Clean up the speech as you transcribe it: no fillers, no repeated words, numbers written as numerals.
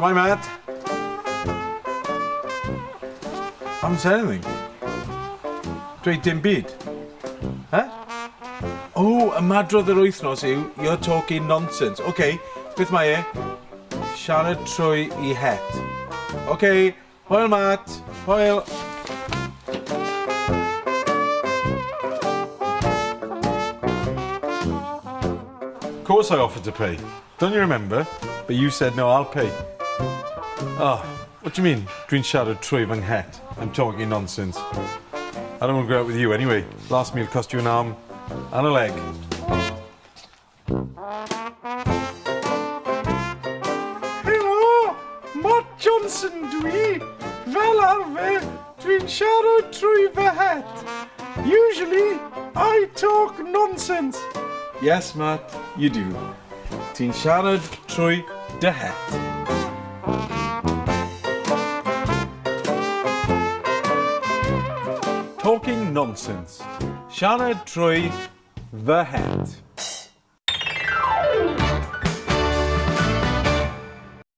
Shwmae Matt? Haven't said anything. Dweud dim byd. Huh? Oh, ymadrodd yr wythnos yw you're talking nonsense. OK, beth mae e? Siarad trwy i het. OK, hwyl Matt, hwyl. Of course I offered to pay. Don't you remember? But you said no, I'll pay. Oh, what do you mean? Dwi'n siarad trwy fy nghet. I'm talking nonsense. I don't want to go out with you anyway. Last meal cost you an arm and a leg. Helo! Matt Johnson dwi! Fel arfer, dwi'n siarad trwy fy het. Usually, I talk nonsense. Yes, Matt, you do. Ti'n siarad trwy dy het. Talking nonsense. Siarad trwy fy het.